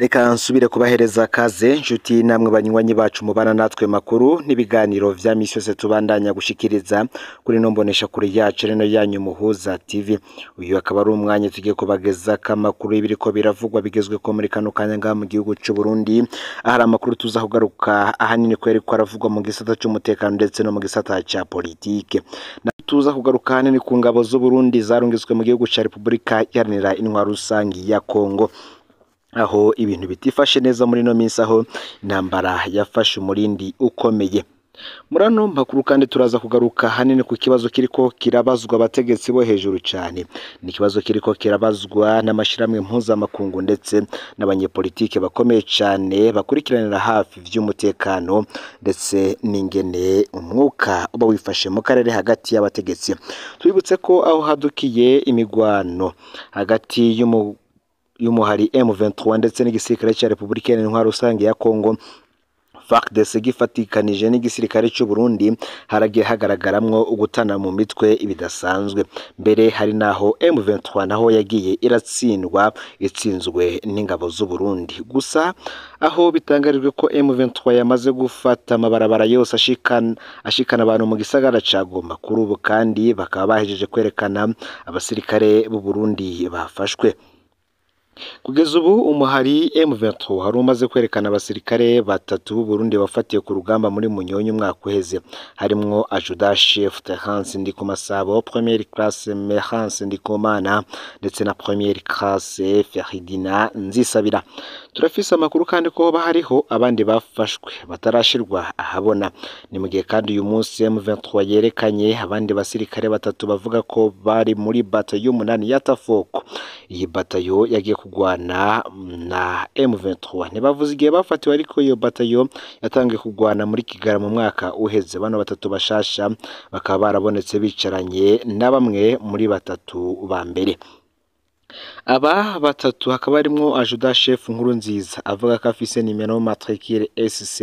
Reka nsubire kubahereza kaze nshuti namwe banywanyi bacu mubana natwe makuru n'ibiganiro vya misi yose tubandanya gushikiriza kuri no mbonesha kure yacu reno yanyu Muhuza TV. Uyu akaba ari umwanya tugiye kubageza kamakuru ibiriko biravugwa bigezwe ko muri kano kanya ngaha mu gihugu c'u Burundi, ahari amakuru tuza kugaruka ahanini kweri ko aravugwa mu gisata c'umutekano ndetse no mu gisata ca politike. Na tuza kugaruka ahanini ku ngabo z'u Burundi zarungitswe mu gihugu ca Republika Iharanira Intwaro Rusangi ya Kongo, aho ibintu bitifashe neza muri no minsi, aho intambara yafashe umurindi ukomeye. Muri ano makuru kandi turaza kugaruka hanini ku kibazo kiriko kirabazwa abategetsi bo hejuru cane. Ni ikibazo kiriko kirabazwa n'amashirahamwe mpuzamakungu ndetse n'abanyepolitike bakomeye cane bakurikiranira hafi vy'umutekano ndetse n'ingene umwuka uba wifashe mu karere hagati y'abategetsi. Tubibutse ko aho hadukiye imigwano hagati y'umuhari M23 ndetse n'igisirikare ca Republika Iharanira Intwaro Rusangi ya Kongo, FARDC gifatikanije n'igisirikare c'u Burundi, haragiye hagaragaramwo ugutana mu mitwe ibidasanzwe. Mbere hari naho M23 naho yagiye iratsindwa itsinzwe n'ingabo z'u Burundi. Gusa aho bitangarijwe ko M23 yamaze gufata amabarabara yose ashikana abantu mu gisagara ca Goma. Kuri ubu kandi bakaba bahejeje kwerekana abasirikare b'u Burundi bafashwe. Kugeza ubu umuhari M23 hari umaze kwerekana abasirikare batatu b'u Burundi bafatiye ku rugamba muri Munyonyo umwaka uheze, harimwo Ajuda Chef Terence Ndikumasabo, Première Classe Merance Ndikumana ndetse na Première Classe Feridina Nzisabira. Turafise amakuru kandi ko hoba hariho abandi bafashwe batarashirwa ahabona. Ni mu gihe kandi uyu munsi M23 yerekanye abandi basirikare batatu bavuga ko bari muri batayo y'umunani ya Tafoko. Iyi batayo yagiye kugwana na M23. Ntibavuze igihe bafatiwe, ariko iyo batayo yatangiye kugwana muri Kigarama mu mwaka uheze. Bano batatu bashasha bakaba barabonetse bicaranye na bamwe muri batatu ba mbere. Aba batatu hakaba harimwo Ajuda Chef Nkurunziza avuga ko afise nimero matricule SC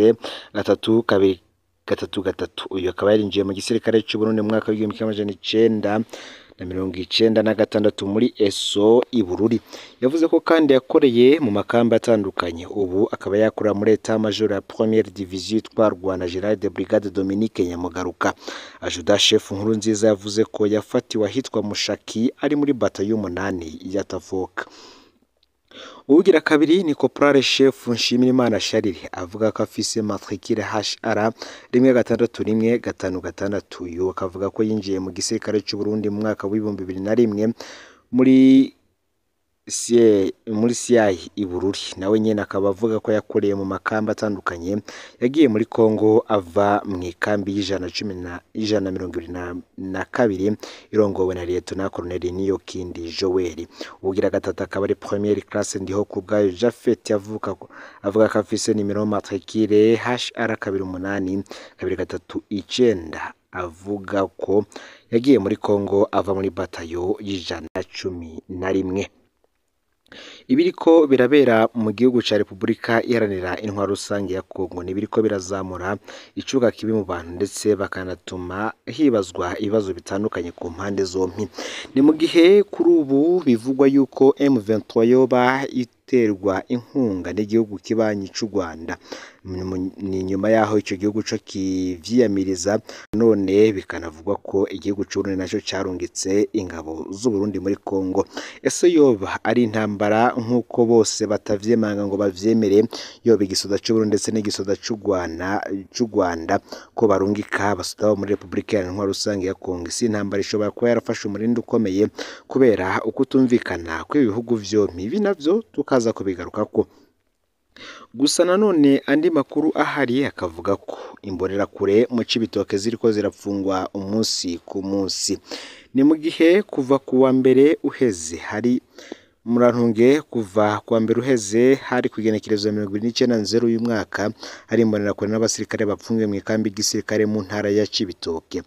3233. Uyu akaba yarinjiye mu gisirikare c'u Burundi mu mwaka w'1996 muri ESO i Bururi. Yavuze ko kandi yakoreye mu makambi atandukanye, ubu akaba yakora muri Etat Major ya Première Division itwarwa na General de Brigade Dominique Nyamugaruka. Ajuda Chef Nkurunziza yavuze ko yafatiwe ahitwa Mushaki ari muri batayo y'umunani ya Tavoka. Uwugira kabiri ni Corporal Chef Nshimirimana Charles avuga ko afise matricule HR 161556. Uyu akavuga ko yinjiye mu gisirikare c'u Burundi mu mwaka w'2001 muri CI i Bururi. Nawe nyene akaba avuga ko yakoreye mu makamba atandukanye, yagiye muri Kongo ava mu ikambi y'122 irongowe na Lieutenant Colonel Niyokindi Joel. Uwugira gatatu akaba ari Première Classe Ndihokubwayo Japhet avuga ko afise nimero matricule HR 28 239, avuga ko yagiye muri Kongo ava muri batayo y'111. Ibiriko birabera mu gihugu ca Republika Iharanira Intwaro Rusangi ya Kongo nibiriko birazamura icuka kibi mu bantu ndetse bakanatuma hibazwa ibibazo bitandukanye ku mpande zompi. Ni mu gihe kuri ubu bivugwa yuko M23 yoba iterwa inkunga n'igihugu kibanyi c'u Rwanda. Ni nyuma yaho ico gihugu co kivyiyamiriza, none bikanavugwa ko igihugu c'u Burundi naco carungitse ingabo z'u Burundi muri Kongo. Ese yoba ari intambara nk'uko bose batavyemanga ngo bavyemere, yoba igisoda c'u Burundi ndetse n'igisoda c'u Rwanda ko barungika abasoda bo muri Republika Iharanira Intwaro Rusangi ya Kongo? Isi intambara ishobora kuba yarafashe umurindi ukomeye kubera ukutumvikana kw'ibi bihugu vyompi. Ibi navyo tukaza kubigarukako. Gusa nanone andi makuru ahari akavuga ko imbonerakure mu Cibitoke ziriko zirapfungwa umunsi ku munsi. Ni mu gihe kuva ku wa mbere uheze hari murantunge kuva ku wa mbere uheze hari kw'igenekerezo 29 nzero uyu mwaka, hari imbonerakure n'abasirikare bapfungiwe mu ikambi y'igisirikare mu ntara ya Cibitoke.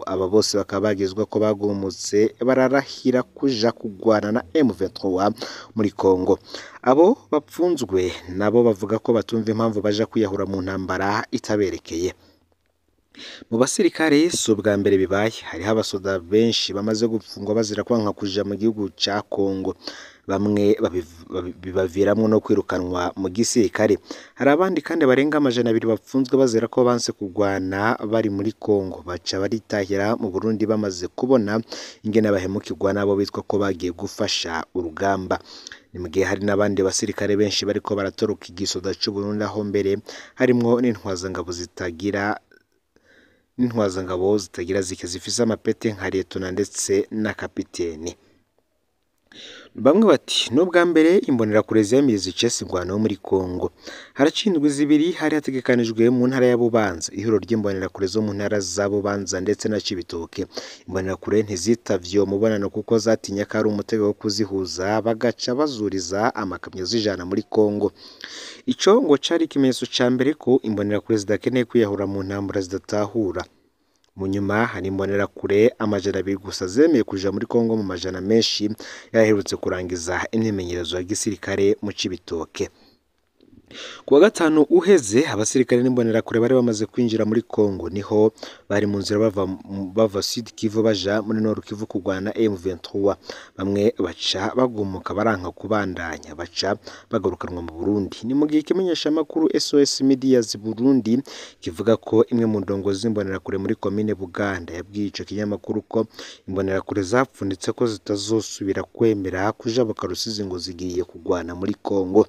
Aba bose bakaba bagizwa ko bagumutse bararahira kuja kugwana na M23 muri Kongo. Abo bapfunzwe nabo bavuga ko batumva impamvu baja kwiyahura mu ntambara itaberekeye. Mu basirikare si ubwa mbere bibaye, hariho abasoda benshi bamaze gupfungwa bazira kwanka kuja mu gihugu ca Kongo. Bamwe bibaviramwo no kwirukanwa mu gisirikare. Hari abandi kandi barenga 200 bapfunzwe bazira ko banse kugwana bari muri Kongo, baca baritahira mu Burundi bamaze kubona ingene bahemukirwa n'abo bitwa ko bagiye gufasha urugamba. Ni mu gihe hari n'abandi basirikare benshi bariko baratoroka igisoda c'Uburundi, aho mbere harimwo n'intwazangabo zitagira zike zifise amapete nka liyetona ndetse na kapiteni. Bamwe bati n'ubwa mbere imbonerakure ziyamiriza icese ingwano yo muri Kongo. Haraciye indwi zibiri hari hategekanijwe mu ntara ya Bubanza ihuriro ry'imbonerakure zo mu ntara za Bubanza ndetse na Cibitoke. Imbonerakure ntizitavye uwo mubonano kuko zatinya ko ari umutego wo kuzihuza, bagaca bazuriza amakamyo zijana muri Kongo. Ico ngo cari ikimenyetso ca mbere ko imbonerakure zidakeneye kwiyahura mu ntambara zidatahura. Mu nyuma hari imbonerakure 200 gusa zemeye kuja muri Kongo mu majana menshi yaherutse kurangiza imyimenyerezo ya gisirikare mu Cibitoke. Ku wa gatanu uheze abasirikare n'imbonerakure bari bamaze kwinjira muri Kongo, niho bari mu nzira bava Sud Kivu baja muri Nord Kivu kurwana M23. Bamwe baca bagumuka baranka kubandanya, baca bagarukanwa mu Burundi. Ni mu gihe ikimenyeshamakuru SOS Medias Burundi kivuga ko imwe mu ndongozi z'imbonerakure muri komine Buganda yabwiye ico kinyamakuru ko imbonerakure zapfunitse ko zitazosubira kwemera kujabuka Rusizi ngo zigiye kurwana muri Kongo.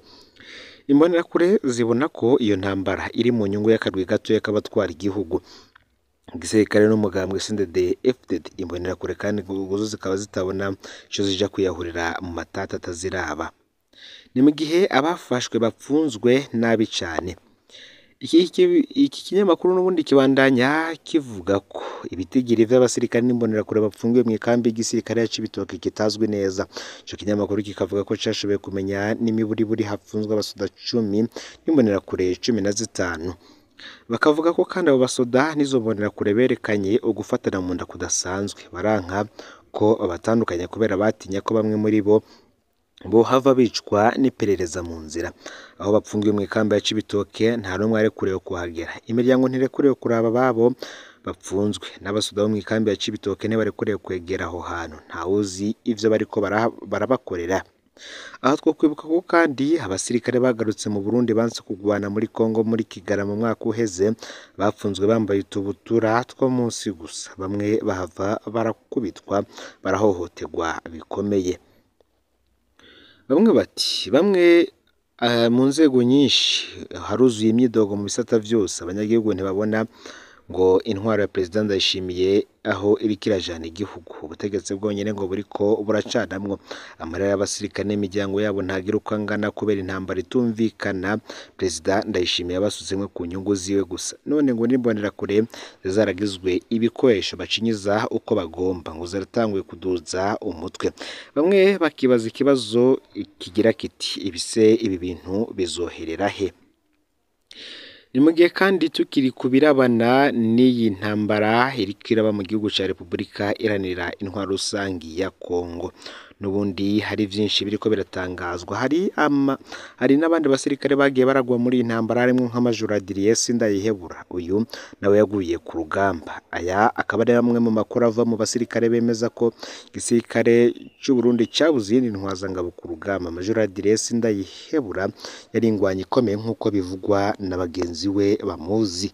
Imbonerakure zibona ko iyo ntambara iri mu nyungu y'akarwi gatoya k'abatwara igihugu, igisirikare n'umugambwe CNDD FDD. Imbonerakure kandi zo zikaba zitabona ico zija kwiyahurira mu matata ataziraba. Ni mu gihe abafashwe bapfunzwe nabi cane. Iki kinyamakuru n'ubundi kibandanya kivuga ko ibitigiri vy'abasirikare n'imbonerakure bapfungiwe mw'ikambi y'igisirikare ya Cibitoke kitazwi neza. Ico kinyamakuru kikavuga ko cashoboye kumenya n'imiburiburi hapfunzwe abasoda 10 n'imbonerakure 15. Bakavuga ko kandi abo basoda n'izo mbonerakure berekanye ugufatana mu nda kudasanzwe, baranka ko babatandukanya kubera batinya ko bamwe muri bo bohava bicwa n'iperereza mu nzira. Aho bapfungiwe mw'ikambi ya Cibitoke nta n'umwe arekuriwe kuhagera. Imiryango ntirekuriwe kuraba ababo bapfunzwe, n'abasoda bo mw'ikambi ya Cibitoke ntibarekuriwe kwegera aho hantu, ntawuzi ivyo bariko barabakorera. Aha twokwibuka ko kandi abasirikare bagarutse mu Burundi banse kugwana muri Kongo muri Kigarama mu mwaka uheze bapfunzwe bambaye utubutura two munsi gusa, bamwe bahava barakubitwa barahohoterwa bikomeye. Bamwe bati bamwe mu nzego nyinshi haruzuye imyidogo mu bisata vyose, abanyagihugu ntibabona ngo intwaro ya Perezida Ndayishimiye aho iriko irajana igihugu. Ubutegetsi bwonyene ngo buriko buracanamwo. Amarira y'abasirikare n'imiryango yabo ntagira uko angana kubera intambara itumvikana Perezida Ndayishimiye yabasutsemwo ku nyungu ziwe gusa. None ngo n'imbonerakure zaragizwe ibikoresho bacinyiza uko bagomba, ngo zaratanguye kuduza umutwe. Bamwe bakibaza ikibazo kigira kiti ibise ibi bintu bizoherera he? Ni mu gihe kandi tukiri ku birabana n'iyi ntambara iriko iraba mu gihugu ca Repubulika Iharanira Intwaro Rusangi ya Kongo. N'ubundi hari vyinshi biriko biratangazwa, hari n'abandi basirikare bagiye baragwa muri iyi ntambara, harimwo nka Major Adrien Sindayihebura, uyu nawe yaguye ku rugamba. Aya akaba ari amwe mu makuru ava mu basirikare bemeza ko igisirikare c'u Burundi cabuze iyindi ntwazangabo ku rugamba. Major Adrien Sindayihebura yari ingwanyi ikomeye nk'uko bivugwa na bagenzi we bamuzi.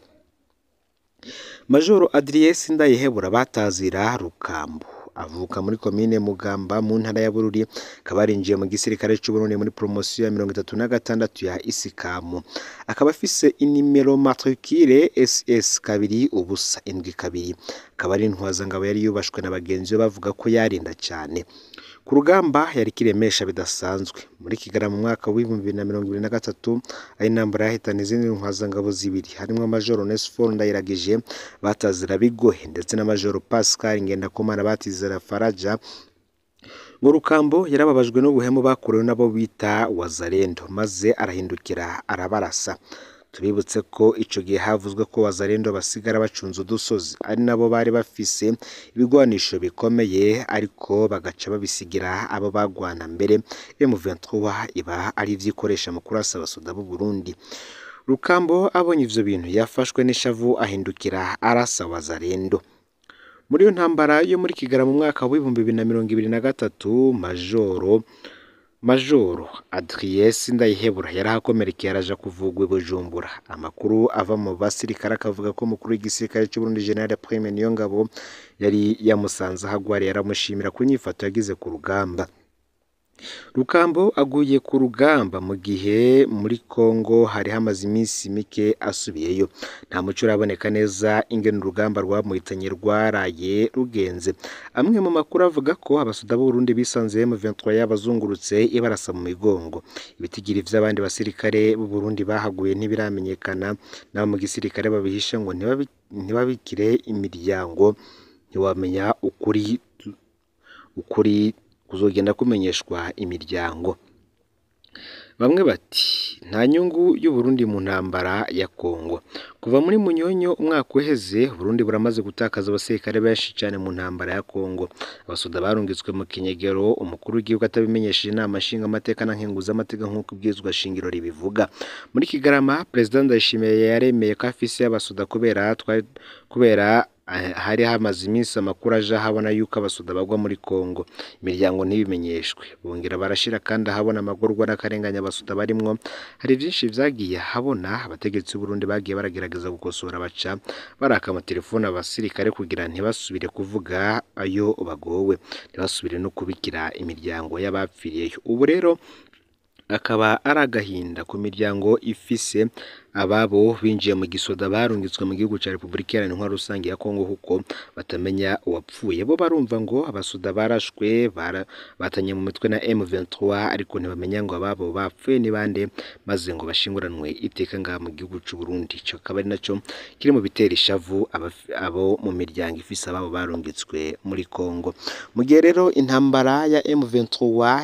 Major Adrien Sindayihebura batazira Rukambo, avuka muri komine Mugamba mu ntara ya Bururi, akaba yarinjiye mu gisirikare c'u Burundi muri promosiyo ya 36 ya Isikamu, akaba afise inimero matricule SS 2072, akaba ari intwazangabo yari yubashwe na bagenzi be bavuga ko yarinda cyane ku rugamba, yari kiremesha bidasanzwe. Muri Kigarama mu mwaka w'2023 ari intambara yahitana izindi ntwazangabo zibiri, harimwo Major Onesphore Ndayiragije batazira Bigohe ndetse na Major Pascal Ngendakumana batizera Faraja. Ngo Rukambo yarababajwe n'ubuhemu bakorewe nabo bita Wazalendo, maze arahindukira arabarasa. Tubibutse ko ico gihe havuzwe ko Wazalendo basigara bacunze udusozi, ari nabo bari bafise ibigwanisho bikomeye, ariko bagaca babisigira abo bagwana mbere. M23 iba ari ivyikoresha mu kurasa abasoda b'u Burundi. Rukambo abonye ivyo bintu yafashwe n'ishavu ahindukira arasa Wazalendo. Muri iyo ntambara yo muri Kigarama mu mwaka w'2023, Majoro Majoro Adrien Sindayihebura yarahakomerekeye araja kuvugwa i Bujumbura. Amakuru ava mu basirikare akavuga ko umukuru w'igisirikare c'u Burundi General Prime Niyongabo yari yamusanze aho agwariye, aramushimira ku nyifato yagize ku rugamba. Rukambo aguye ku rugamba mu gihe muri Kongo hari hamaze iminsi mike asubiyeyo. Nta muco uraboneka neza ingene urugamba rwamuhitanye rwaraye rugenze. Amwe mu makuru avuga ko abasoda b'Uburundi bisanze M23 yabazungurutse ibarasa mu migongo. Ibitigiri vy'abandi basirikare b'u Burundi bahaguye ntibiramenyekana, nabo mu gisirikare babihishe ngo ntibabikire imiryango. Ntiwamenya ukuri kuzogenda kumenyeshwa imiryango. Bamwe bati nta nyungu y'Uburundi mu ntambara ya Kongo. Kuva muri Munyonyo umwaka uheze, Burundi buramaze gutakaza abasirikare benshi cyane mu ntambara ya Kongo. Abasoda barungitswe mu kinyegero, umukuru w'igihugu atabimenyesheje inama nshingamateka na nkenguzamateka nk'uko ibwirizwa shingiro ribivuga. Muri Kigarama, Perezida Ndayishimiye yaremeye ko afise abasoda kubera hari hamaze iminsi amakuru aje ahabona yuko abasoda bagwa muri Kongo, imiryango ntibimenyeshwe. Bongera barashira kandi ahabona amagorwa n'akarengane abasoda barimwo. Hari vyinshi vyagiye ahabona, abategetsi b'Uburundi bagiye baragerageza gukosora, baca baraka amatelefone abasirikare kugira ntibasubire kuvuga ayo bagowe, ntibasubire no kubikira imiryango y'abapfiriyeyo. Ubu rero akaba ari agahinda ku miryango ifise ababo binjiye mu gisoda barungitswe mu gihugu ca Republika Iharanira Intwaro Rusange ya Kongo, kuko batamenya uwapfuye. Bo barumva ngo abasoda barashwe batanye mu mitwe na M23, ariko ntibamenya ngo ababo bapfuye ni bande, maze ngo bashinguranwe iteka ngaha mu gihugu c'u Burundi. Ico akaba ari naco kiri mu bitera ishavu abo mu miryango ifise ababo barungitswe muri Kongo. Mu gihe rero intambara ya M23,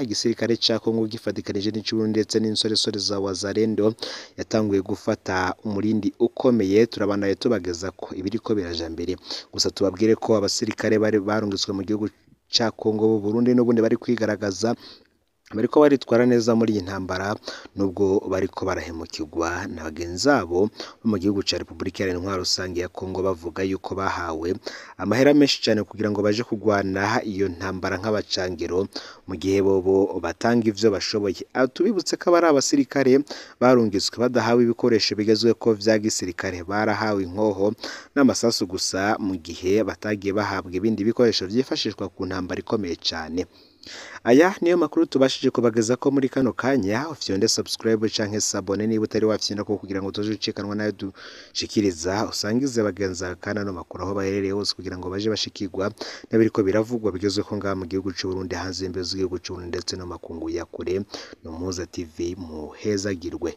igisirikare ca Kongo gifatikanije n'icu Burundi ndetse n'insoresore za Wazalendo, yatanguye gufata umurindi ukomeye, turabanaye tubageza ko ibiriko biraja mbere. Gusa tubabwire ko abasirikare bari barungitswe mu gihugu ca Kongo b'u Burundi n'ubundi bari kwigaragaza, bariko baritwara neza muri iyi ntambara, nubwo bariko barahemukirwa na bagenzi babo bo mu gihugu ca Republika Iharanira Intwaro Rusange ya Kongo, bavuga yuko bahawe amahera menshi cyane kugira ngo baje kugwana iyo ntambara nk'abacangero, mu gihe bobo batanga ivyo bashoboye. Tubibutse ko abari abasirikare barungitswe badahawe ibikoresho bigezweho vya gisirikare, barahawe inkoho n'amasasu gusa, mu gihe batagiye bahabwa ibindi bikoresho vyifashishwa ku ntambara ikomeye cyane. Aya niyo makuru tubashije kubageza ko muri kano kanya. Ufyonde subscribe canke s'abonner niba utari wafyonda ko, kugira ngo tuze ucikanwa nayo dushikiriza, usangize bagenzi bawe kandi ano makuru aho baherereye hose, kugira ngo baje bashikirwa n'abiriko biravugwa bigezweho ngaha mu gihugu c'u Burundi, hanze y'imbibe z'igihugu c'u Burundi ndetse no makungu ya kure. No Muhuza TV, muhezagirwe.